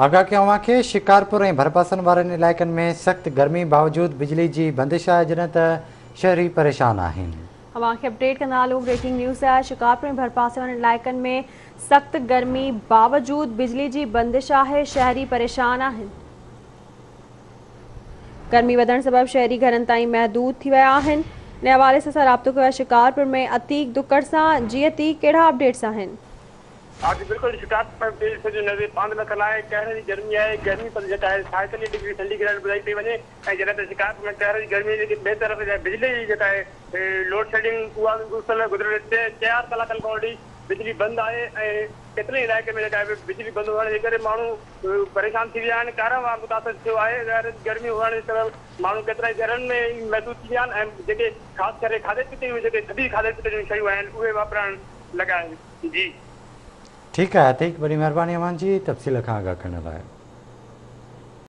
آگاهه ڪيون اوهان کي شڪارپور ۽ ڀرپاسن وارن علائقن ۾ سخت گرمي باوجود بجلي جي بندش آهي جڏهن ته شهري پريشان آهن. اوهان کي اپڊيٽ ڪندا هلون بريڪنگ نيوز آهي شڪارپور ۽ ڀرپاسي وارن علائقن ۾ سخت گرمي باوجود بجلي جي بندش آهي شهري پريشان آهن. گرمي وڌڻ سبب شهري گهرن تائين محدود ٿي ويا آهن. ان حوالي سان اسان رابطو ڪيو آهي شڪارپور ۾ عتيق دڪڙ سان جي عتيق ڪهڙا اپڊيٽس آهن. ها جي بلڪل شڪارپور ۾ به سج نظر پاند لٿل آهي قهر جي گرمي آهي گرمي پد جيڪا آهي 47 ڊگري سينٽي گريڊ ٻڌائي پئي وڃي ۽ جڏهن ته شڪارپور ۾ قهر جي گرمي جي ٻئي طرف بجلي جي جيڪا آهي لوڊ شيڊنگ اها به گذريل گذريل چار ڪلاڪن کان وٺي بجلي بند آهي ۽ ڪيترن ئي علائقن ۾ جيڪا آهي بجلي بند هئڻ جي ڪري ماڻهو پريشان ٿي ويا آهن ڪاروهنوار متاثر ٿيو آهي قهر جي گرمي هئڻ جي سبب ماڻهو ڪيترائي گهرن ۾ ئي محدود ٿي ويا آهن ۽ جيڪي خاص ڪري کاڌي پيتي جون جيڪي ٿڌي کاڌي پيتي جون شيون آهن اهي واپرائڻ لڳا آهن. جي. ٺيڪ آهي عتيق وڏي مهرباني اوهان جي تفصيل کان آگاهه ڪرڻ لاء.